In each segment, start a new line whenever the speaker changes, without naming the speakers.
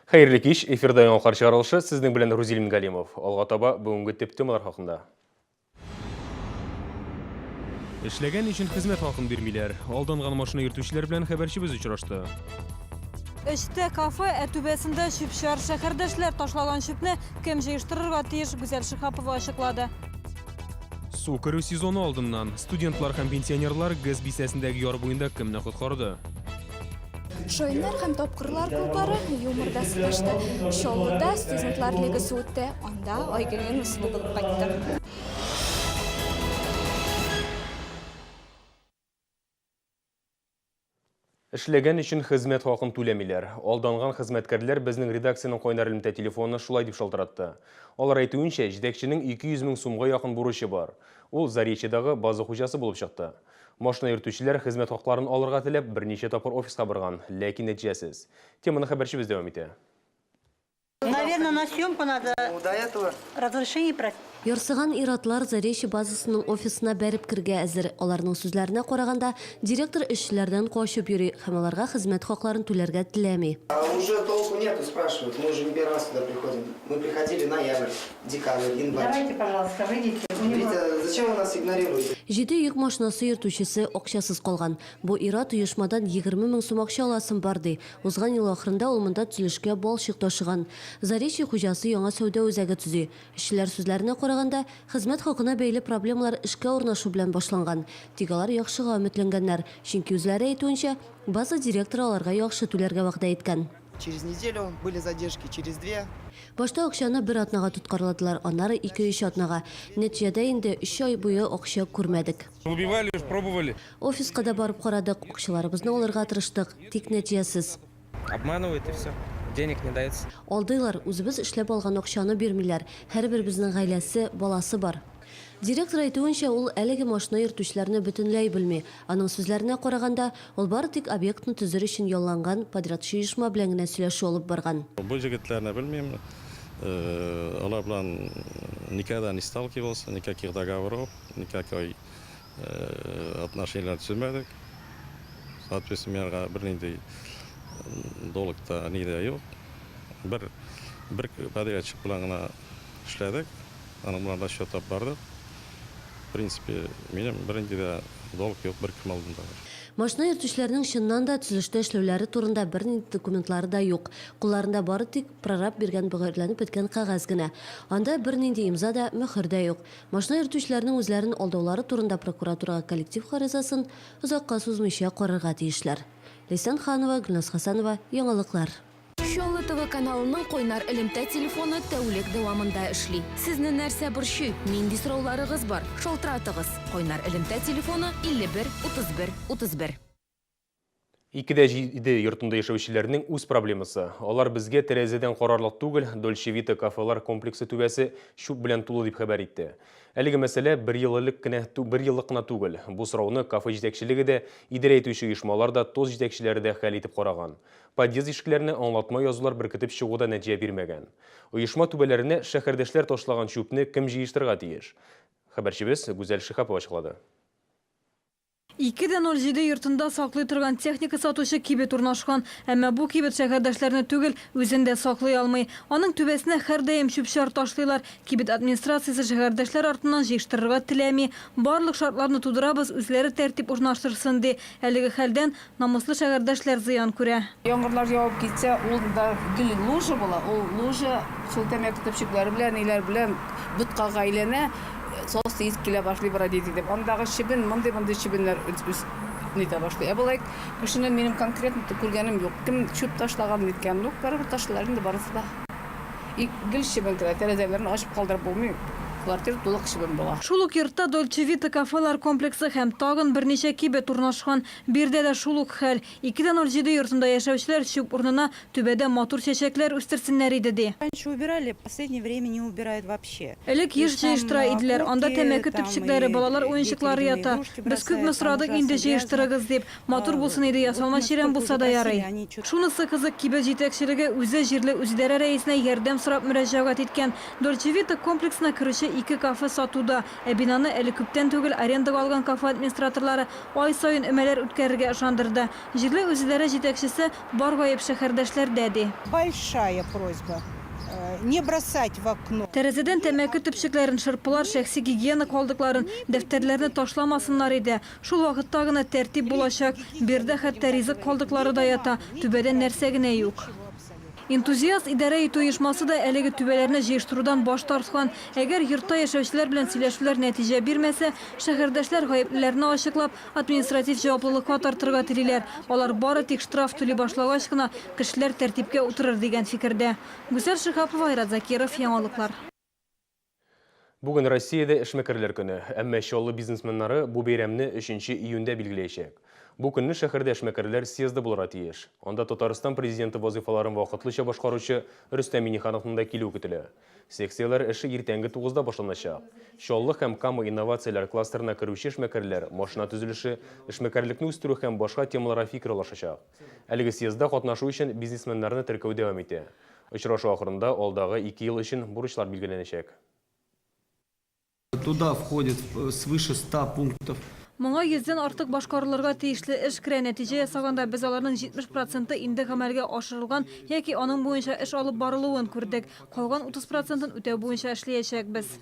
Хәерле кич, эфирда яңалыклар чыгарылышы, сезнең белән Рузил Мингалимов. Алга таба бүгенге төп темалар хакында. Эшләгән өчен хезмәт хакын бирмиләр. Алданган машина йөртүчеләр белән хәбәрчебез очрашты.
Эчтә кафе, ә түбәсендә чүп-чар. Шәһәрдәшләр ташлаган чүпне кем җыештырырга тиеш, Гүзәл Шиһапова ачыклады.
Су керү сезоны алдыннан студентлар һәм пенсионерлар ГЭС бистәсендәге яр буенда кемне коткарды?
Шаяннар һәм тапкырлар клублары юморда сынашты. Чаллыда студентлар лигасы үтте, анда Айгөл Юнысова булып кайтты.
Эшләгән өчен хезмәт хакын түләмиләр. Алданган хезмәткәрләр безнең редакциянең кайнар элемтә телефонына шулай дип шалтыратты. Алар әйтүенчә, җитәкченең 200 мең сумга якын бурычы бар. Ул Заречьедагы база хуҗасы булып чыкты. Машина йөртүчеләр хезмәт хакларын алырга теләп, берничә тапкыр офиска барган, ләкин нәтиҗәсез. Теманы хәбәрчебез дәвам итә.
Наверное, на съемку надо разрешение просить.
Ярсыган ир-атлар Заречье базасының офисына бәреп керергә әзер. Аларның сүзләренә караганда, директор эшчеләрдән качып йөри һәм аларга хезмәт хакларын түләргә теләми.
Уже толку нету спрашивать, мы уже не первый раз сюда приходим. Мы приходили ноябрь, декабрь, январь.
Давайте, пожалуйста, выйдите. У него...
Витя, зачем вы нас игнорируете?
Җиде йөк машинасы йөртүчесе акчасыз калган. Бу ир-ат оешмадан 20 мең сум акча аласым бар, ди. Узган ел ахырында ул монда төзелешкә балчык ташыган. Заречье хуҗасы яңа сәүдә үзәге төзи. Эшчеләр сүзләренә караганда, хезмәт хакына бәйле проблемалар эшкә урнашу белән башланган. Тик алар яхшыга өметләнгәннәр, чөнки үзләре әйтүенчә, база директоры аларга яхшы түләргә вәгъдә иткән.
Через неделю были задержки, через две.
Башта акчаны бер атнага тоткарладылар, аннары ике-өч атнага. Нәтиҗәдә инде өч ай буе акча күрмәдек.
Убивали уж, пробовали.
Офиска да барып карадык, акчаларыбызны алырга тырыштык, тик нәтиҗәсез.
Обманывают и все. Денег не дается.
Алдыйлар, үзебез эшләп алган акчаны бирмиләр. Һәрберебезнең гаиләсе, баласы бар. Директор әйтүенчә, ул әлеге машина йөртүчеләрне бөтенләй белми. Аның сүзләренә караганда, ул бары тик объектны төзер өчен ялланган подрядчы оешма белән генә сөйләшү алып барган.
Бу җегетләрне белмим, алар белән никогда не сталкивался, никаких договоров, никакой отношениеләр төземәдек. Соответственно, мин аларга бернинди долг та, ни дә юк. Бер, бер подрядчик белән генә эшләдек. Аның белән расчет алып бардык. В принципе, минем бернинди дә долг юк беркем алдында да.
Машина йөртүчеләрнең чыннан да төзелештә эшләүләре турында бернинди документлары да юк. Кулларында бары тик прораб биргән бөгәрләнеп беткән кәгазь генә. Анда бернинди имза да, мөһер дә юк. Машина йөртүчеләрнең үзләрен алдаулары турында прокуратурага коллектив гаризасын озакка сузмыйча карарга тиешләр. Ләйсән Ханова, Гөлназ Хәсәнова, Яңалыклар.
Чаллы ТВ каналының кайнар элемтә телефоны тәүлек дәвамында эшли. Сезне нәрсә борчый, нинди сорауларыгыз бар, шалтыратыгыз. Кайнар элемтә телефоны 51 31 31.
Икедә җиде йортында яшәүчеләрнең үз проблемасы. Алар безгә тәрәзәдән карарлык түгел, Дольче Вита кафелар комплексы түбәсе чүп белән тулы дип хәбәр итте. Әлеге мәсьәлә бер ел элек кенә, бер еллык кына түгел. Бу сорауны кафе җитәкчелеге дә, идарә итүче оешмалар да, ТОС җитәкчеләре дә хәл итеп караган. Подъезд ишекләренә аңлатма язулар беркетеп чыгу да нәтиҗә бирмәгән. Оешма түбәләренә шәһәрдәшләр ташлаган чүпне кем җыештырырга тиеш? Хәбәрчебез Гүзәл Шиһапова ачыклады.
2 дә 07 йортында саклый торган техника сатучы кибет урнашкан. Әмма бу кибет шәһәрдәшләрне түгел, үзен дә саклый алмый. Аның түбәсенә һәрдаим чүп-чар ташлыйлар. Кибет администрациясе шәһәрдәшләр артыннан җыештырырга теләми. Барлык шартларны тудырабыз, үзләре тәртип урнаштырсын, ди. Әлеге хәлдән Намуслы шәһәрдәшләр зыян күрә.
Яңгырлар явып китсә, ул да гел лужа була. Ул лужа шул тәмәке төпчекләре белән, ниләр белән боткага әйләнә, сасы ис килә башлый бродить итеп. Андагы чебен, мондый-мондый чебеннәр үз нитә башлый. Ә болай кешене минем конкретно күргәнем юк. Кем чүп ташлаган, ниткән, ну, барыбер ташлыйлар инде барысы да. И гел чебен керә, тәрәзәләрне ачып калдырып булмый, квартира тулы чебен була.
Шул ук йортта Дольче Вита кафелар комплексы һәм тагын берничә кибет урнашкан. Биредә дә шул ук хәл. 2 дә 07 йортында яшәүчеләр чүп урынына түбәдә матур чәчәкләр үстерсеннәр иде, ди.
Раньше убирали, в последнее время не убирают вообще.
Элек еш җыештыра иделәр. Анда тәмәке төпчекләре, балалар уенчыклары ята. Без күпме сорадык инде җыештырыгыз дип. Матур булсын иде, ясалма чирәм булса да ярый. Шунысы кызык, кибет җитәкчелеге үзе җирле үзидарә рәисенә ярдәм сорап мөрәҗәгать иткән. Дольче Вита комплексына керүче ике кафе сатуда. Ә бинаны әле күптән түгел арендага алган кафе администраторлары ай саен өмәләр үткәрергә ышандырды. Җирле үзидарә җитәкчесе бар гаеп шәһәрдәшләрдә, ди.
Большая просьба не бросать в окно.
Тәрәзәдән тәмәке төпчекләрен, шырпылар, шәхси гигиена калдыкларын, дәфтәрләрне ташламасыннар иде. Шул вакытта гына тәртип булачак. Биредә хәтта ризык калдыклары да ята, түбәдә нәрсә генә юк. Энтузиаст идарә итү оешмасы да әлеге түбәләрне җыештырудан баш тарткан. Әгәр йортта яшәүчеләр белән сөйләшүләр нәтиҗә бирмәсә, шәһәрдәшләр гаеплеләрне ачыклап, административ җаваплылыкка тартырга телиләр. Алар бары тик штраф түли башлагач кына, кешеләр тәртипкә утырыр дигән фикердә. Гүзәл Шиһапова, Айрат Закиров, Яңалыклар.
Бүген Россиядә эшмәкәрләр көне. Әмма Чаллы бизнесменнары бу бәйрәмне 3 июньдә билгеләячәк. Бу көнне шәһәрдә эшмәкәрләр съезды булырга тиеш. Анда Татарстан президенты вазыйфаларын вакытлыча башкаручы Рөстәм Миңнехановның да килүе көтелә. Секцияләр эше иртәнге 9-да башланачак. Чаллы һәм Кама инновацияләр кластерына керүче эшмәкәрләр машина төзелеше, эшмәкәрлекне үстерү һәм башка темаларга фикер алышачак. Әлеге съездда катнашу өчен бизнесменнарны теркәү дәвам итә. Очрашу ахырында алдагы ике ел өчен бурычлар билгеләнәчәк.
Туда входит свыше 100 пунктов.
Моңа йөздән артык башкарылырга тиешле эш керә. Нәтиҗә ясаганда, без аларның 70 проценты инде гамәлгә ашырылган яки аның буенча эш алып барылуын күрдек. Калган 30 процентын үтәү буенча эшләячәкбез.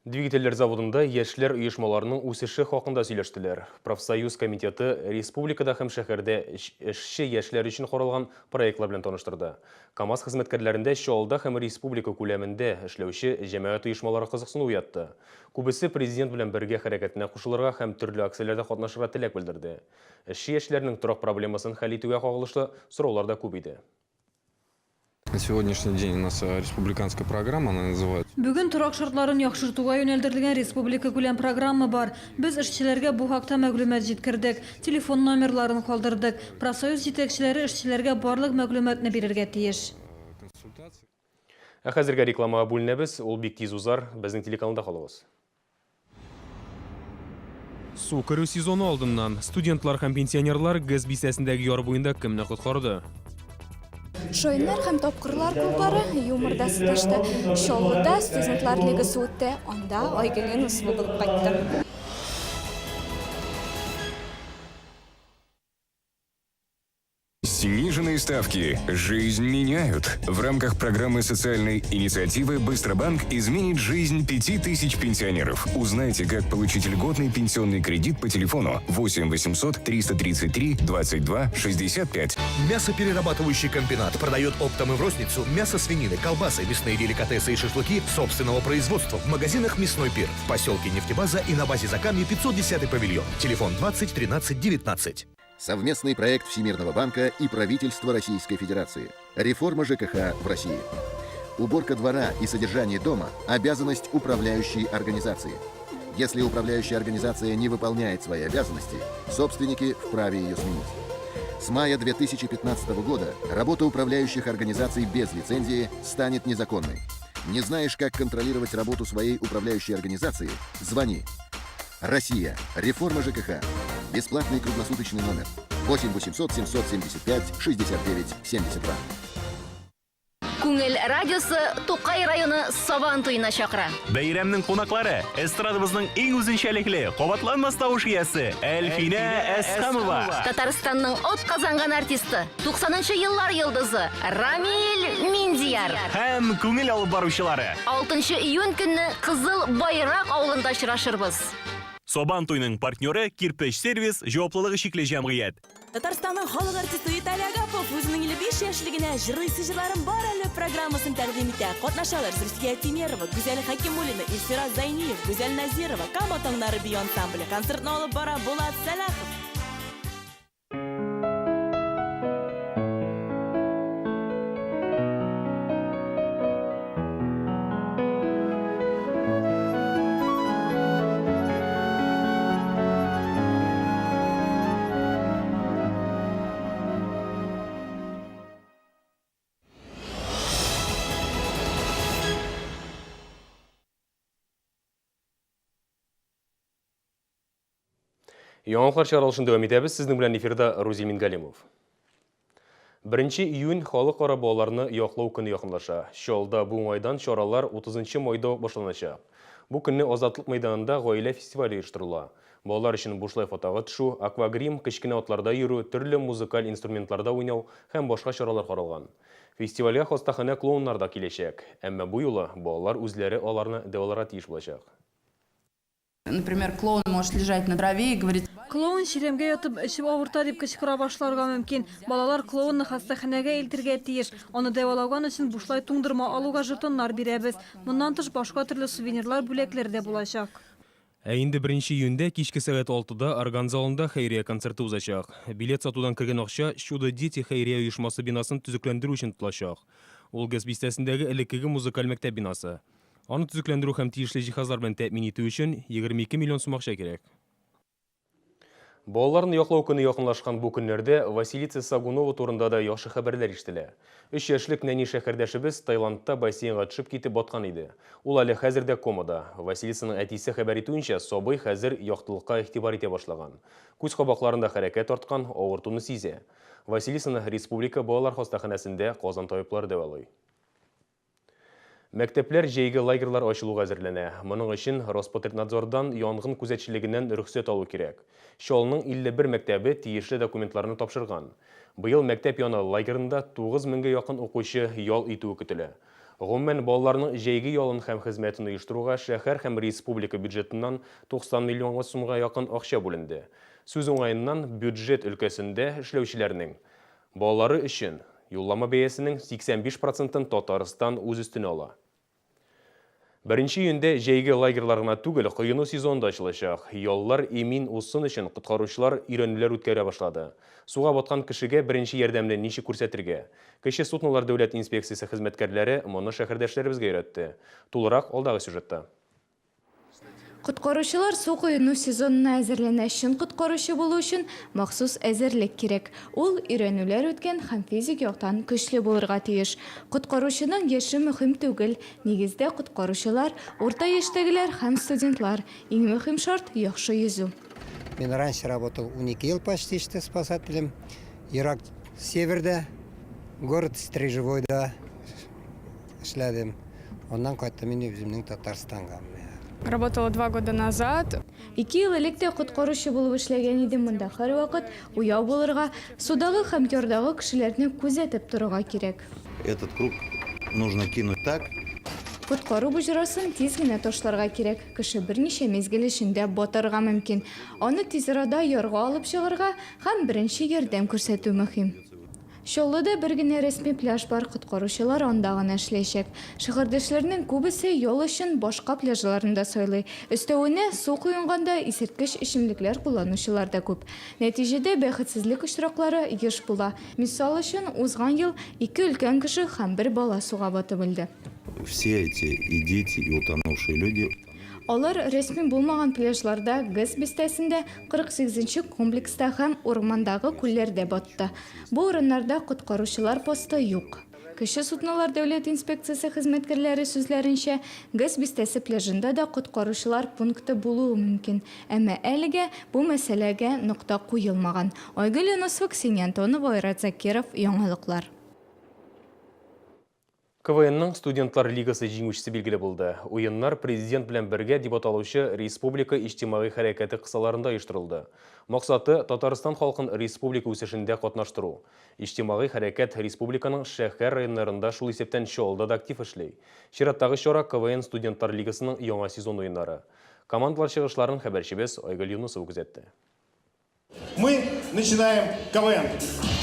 Двигательләр заводында яшьләр оешмаларының үсеше хакында сөйләштеләр. Профсоюз комитеты республикада һәм шәһәрдә эшче яшьләр өчен каралган проектлар белән таныштырды. КАМАЗ хезмәткәрләрендә Чаллыда һәм республика күләмендә эшләүче җәмәгать оешмалары кызыксыну уятты. Күбесе президент белән бергә хәрәкәтенә кушылырга һәм төрле акцияләрдә катнашырга теләк белдерде. Эшче яшьләрнең торак проблемасын хәл итүгә кагылышлы сораулар да күп иде.
На сегодняшний день у нас республиканская программа, она называется.
Бүген торак шартларын яхшыртуга юнәлдерелгән республикакүләм программа бар. Без эшчеләргә бу хакта мәгълүмат җиткердек, телефон номерларын калдырдык. Профсоюз җитәкчеләре эшчеләргә барлык мәгълүматны бирергә тиеш.
Ә хәзергә рекламага бүленәбез, ул бик тиз узар. Безнең телеканалда калыгыз. Су керү сезоны алдыннан студентлар һәм пенсионерлар ГЭС бистәсендәге яр буенда кемне коткарды?
Шаяннар һәм тапкырлар клублары юморда саташты. Чаллыда студентлар лигасы үтте. Анда Айгөл Юнусова булып кайтты.
Сниженные ставки жизнь меняют. В рамках программы социальной инициативы «Быстробанк» изменит жизнь 5000 пенсионеров. Узнайте, как получить льготный пенсионный кредит по телефону 8 800 333 22 65.
Мясоперерабатывающий комбинат продает оптом и в розницу мясо свинины, колбасы, мясные деликатесы и шашлыки собственного производства в магазинах «Мясной пир» в поселке Нефтебаза и на базе Закамье 510 павильон. Телефон 20 13 19.
Совместный проект Всемирного банка и правительства Российской Федерации. Реформа ЖКХ в России. Уборка двора и содержание дома – обязанность управляющей организации. Если управляющая организация не выполняет свои обязанности, собственники вправе ее сменить. С мая 2015 года работа управляющих организаций без лицензии станет незаконной. Не знаешь, как контролировать работу своей управляющей организации? Звони. Россия. Реформа ЖКХ. Бесплатный круглосуточный номер 8 800 775 69 72.
Күңел радиосы Тукай районы Сабан туена чакыра.
Бәйрәмнең кунаклары эстрадабызның иң үзенчәлекле, кабатланмас тавыш иясе Әлфинә Әсхамова.
Татарстанның атказанган артисты, 90 еллар йолдызы Рамил Миндияр.
Һәм күңел алып баручылары.
6 июнь көнне Кызыл Байрак авылында очрашырбыз.
Сабан туйның партнеры Кирпеч сервис җаваплылыгы чикле җәмгыять.
Татарстанның халык артисты Виталий Агапов үзенең 55 яшьлегенә Җырлыйсы җырларым бар әле программасын тәкъдим итә. Катнашалар Зөлфия Тимерова, Гүзәл Хәкимуллина, Илфира Зайниев, Гүзәл Назирова, Кама таңнары бию ансамбле. Концертны алып бара Булат Сәлахов.
Яңалыклар чыгарылышын дәвам итәбез. Сезнең белән эфирда Рузил Мингалимов. Беренче июнь Халыкара балаларны яклау көне якынлаша. Чаллыда бу уңайдан чаралар 30 майда ук башланачак. Бу көнне Азатлык мәйданында гаилә фестивале оештырыла. Балалар өчен бушлай фотога төшү, аквагрим, кечкенә атларда йөрү, төрле музыкаль инструментларда уйнау һәм башка чаралар каралган. Фестивальгә хастаханә клоуннары да киләчәк. Әмма бу юлы балалар үзләре аларны дәваларга тиеш булачак.
Например, клоун может лежать на траве и говорить.
Клоун чирәмгә ятып, эчем авырта дип кычкыра башларга мөмкин. Балалар клоунны хастаханәгә илтергә тиеш. Аны дәвалаган өчен бушлай туңдырма алуга жетоннар бирәбез. Моннан тыш, башка төрле сувенирлар, бүләкләр дә булачак.
Ә инде беренче июньдә кичке сәгать алтыда Орган залында хәйрия концерты узачак. Билет сатудан кергән акча Чудо-дети хәйрия оешмасы бинасын төзекләндерү өчен тотылачак. Ул ГЭС бистәсендәге элеккеге музыкаль мәктәп бинасы. Аны төзекләндерү һәм тиешле җиһазлар белән тәэмин итү өчен 22 миллион сум акча кирәк. Балаларны яклау көне якынлашкан бу көннәрдә Василица Сагунова турында да яхшы хәбәрләр ишетелә. Өч яшьлек нәни шәһәрдәшебез Таиландта бассейнга төшеп китеп баткан иде. Ул әле хәзер дә комада. Василисаның әтисе хәбәр итүенчә, сабый хәзер яктылыкка игътибар итә башлаган. Күз кабакларында хәрәкәт арткан, авыртуны сизә. Василисаны республика балалар хастаханәсендә Казан табиблары дәвалый. Мәктәпләр җәйге лагерьлар ачылуга әзерләнә. Моның өчен Роспотребнадзордан янгын күзәтчелегеннән рөхсәт алу кирәк. Чаллының 51 мәктәбе тиешле документларны тапшырган. Быел мәктәп яны лагерында 9 меңгә якын укучы ял итүе көтелә. Гомумән, балаларның җәйге ялын һәм хезмәтен оештыруга шәһәр һәм республика бюджетыннан 90 миллионга сумга якын акча бүленде. Сүз уңаеннан, бюджет өлкәсендә эшләүчеләрнең Балалары өчен юллама бәясенең 85 процентын Татарстан үз өстенә ала. Беренче июньдә җәйге лагерьлар гына түгел, коену сезоны да ачылачак. Яллар имин узсын өчен коткаручылар өйрәнүләр үткәрә башлады. Суга баткан кешегә беренче ярдәмне ничек күрсәтергә? Кече суднолар дәүләт инспекциясе хезмәткәрләре моны шәһәрдәшләребезгә өйрәтте. Тулырак алдагы сюжетта.
Коткаручылар су коену сезонына әзерләнә. Чын коткаручы булу өчен махсус әзерлек кирәк. Ул өйрәнүләр үткән һәм физик яктан көчле булырга тиеш. Коткаручының яше мөһим түгел. Нигездә коткаручылар, урта яшьтәгеләр һәм студентлар. Иң мөһим шарт, яхшы йөзү.
Мин раньше работал унике ел почти что спасателем. Ерак северда, город Стрежевойда эшләдем. Аннан кайттым инде үземнең Татарстанга.
Работала два года назад.
Ике ел элек тә коткаручы булып эшләгән идем. Монда һәрвакыт уяу булырга, судагы һәм ярдагы кешеләрне күзәтеп торырга кирәк.
Этот круг нужно кинуть так.
Коткару боҗрасын тиз генә ташларга кирәк. Кеше берничә мизгел эчендә батарга мөмкин. Аны тиз арада ярга алып чыгарга һәм беренче ярдәм күрсәтү мөһим. Чаллыда бер генә рәсми пляж бар, коткаручылар анда гына эшләячәк. Шәһәрдәшләрнең күбесе ял өчен башка пляжларны да сайлый. Өстәвенә, су коенганда исерткеч эчемлекләр кулланучылар да күп. Нәтиҗәдә, бәхетсезлек очраклары еш була. Мисал өчен, узган ел ике өлкән кеше һәм бер бала суга батып үлде.
Все эти и дети, и утонувшие люди.
Алар рәсми булмаган пляжларда, ГЭС бистәсендә, 48 нче комплекста һәм урмандагы күлләрдә батты. Бу урыннарда коткаручылар посты юк. Кече суднолар дәүләт инспекциясе хезмәткәрләре сүзләренчә, ГЭС бистәсе пляжында да коткаручылар пункты булуы мөмкин. Әмма әлегә бу мәсьәләгә нокта куелмаган. Айгөл Юнысова, Ксения Антонова, Айрат Закиров, Яңалыклар.
КВНның Студентлар лигасы җиңүчесе билгеле булды. Уеннар Президент белән бергә дип аталучы республика иҗтимагый хәрәкәте кысаларында оештырылды. Максаты, Татарстан халкын республика үсешендә катнаштыру. Иҗтимагый хәрәкәт республиканың шәһәр-районнарында, шул исәптән Чаллыда да актив эшли. Чираттагы чара, КВН Студентлар лигасының яңа сезон уеннары. Командалар чыгышларын хәбәрчебез Айгөл Юнысова күзәтте.
Мы начинаем КВН!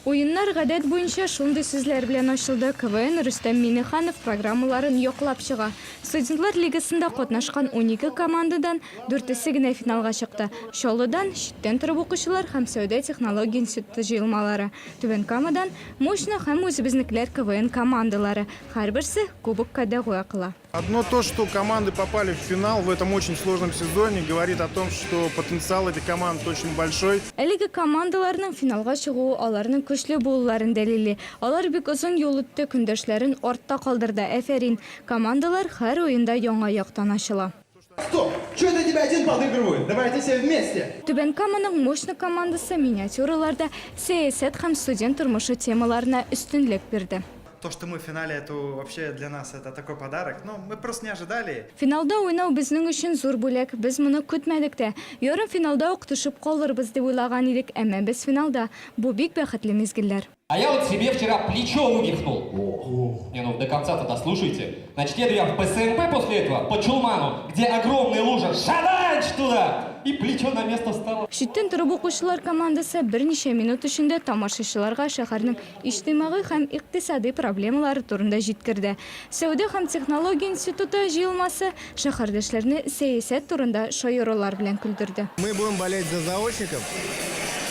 Уеннар гадәт буенча шундый сүзләр белән ачылды, КВН Рөстәм Миңнеханов программаларын яклап чыга. Студентлар лигасында катнашкан 12 командадан дүртесе генә финалга чыкты. Чаллыдан, читтән торып укучылар һәм сәүдә-технология институты җыелмалары, Түбән Камадан, Мощно һәм үзебезнекеләр КВН командалары. Һәрберсе кубокка дәгъва кыла.
Одно то, что команды попали в финал в этом очень сложном сезоне, говорит о том, что потенциал этих команд очень большой.
Әлеге командаларның финалга чыгуы аларның көчле булуларын дәлилли. Алар бик озын юл үтте, көндәшләрен артта калдырды. Афәрин! Командалар һәр уенда яңа яктан ачыла.
Стоп! Че это тебя один подыгрывает? Давайте все вместе!
Түбән Каманың Мощно командасы миниатюраларда сәясәт һәм студент тормышы темаларына өстенлек бирде.
То, что мы в финале, это вообще для нас это такой подарок. Но мы просто не ожидали.
Финалда уйнау безнең өчен зур бүләк. Без моны көтмәдек тә. Ярымфиналда ук төшеп калырбыз дип уйлаган идек, әмма без финалда. Бу бик бәхетле мизгелләр.
А я вот себе вчера плечо вывихнул. Не, ну до конца-то дослушайте. Значит, еду я в ПСМП после этого, по Чулману, где огромные лужи. Шаданч туда! И плечо на место встало.
Читтән торып укучылар командасы берничә минут эчендә тамашачыларга шәһәрнең иҗтимагый һәм икътисадый проблемалары турында җиткерде. Сәүдә һәм технология институты җыелмасы шәһәрдәшләрне сәясәт турында шаярулар белән көлдерде.
Мы будем болеть за заочников.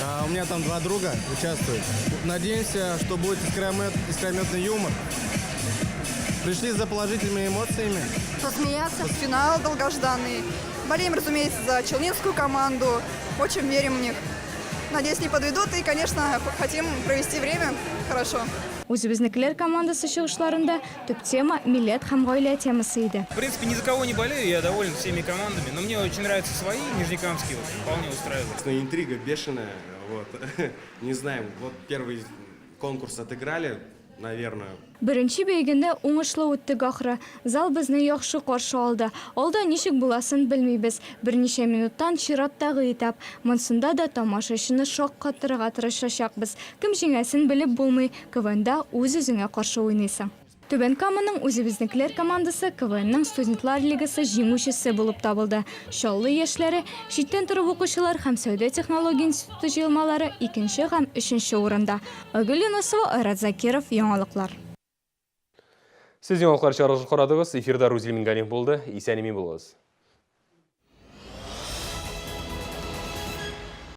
А, У меня там два друга участвуют. Надеемся, что будет искромет, искрометный юмор. Пришли за положительными эмоциями.
Посмеяться. Финал долгожданный. Болеем, разумеется, за челнинскую команду. Очень верим в них. Надеюсь, не подведут. И, конечно, хотим провести время хорошо.
Үзебезнекеләр командасы чыгышларында төп тема милләт һәм гаилә темасы иде.
В принципе, ни за кого не болею, я доволен всеми командами, но мне очень нравятся свои, нижнекамские, вот, вполне устраивают.
Интрига бешеная, вот. Не знаем, вот первый конкурс отыграли, наверное.
Беренче бәйгене уңышлы үттек ахры. Зал безне яхшы каршы алды. Алда ничек буласын белмибез. Берничә минуттан чираттагы этап. Монсында да тамашачыны шаккатырырга тырышачакбыз. Кем җиңәсен белеп булмый, КВНда үз-үзеңә каршы уйныйсың. Түбән Каманың Үзебезнекеләр командасы КВНның Студентлар лигасы җиңүчесе булып табылды. Чаллы яшьләре, читтән торып укучылар һәм сәүдә технология институты җыелмалары икенче һәм өченче урында. Айгөл Юнысова, Айрат Закиров, Яңалыклар.
Сез яңалыклар чыгарылышын карадыгыз. Эфирда Рузил Мингалимов булды. Исән-имин булыгыз.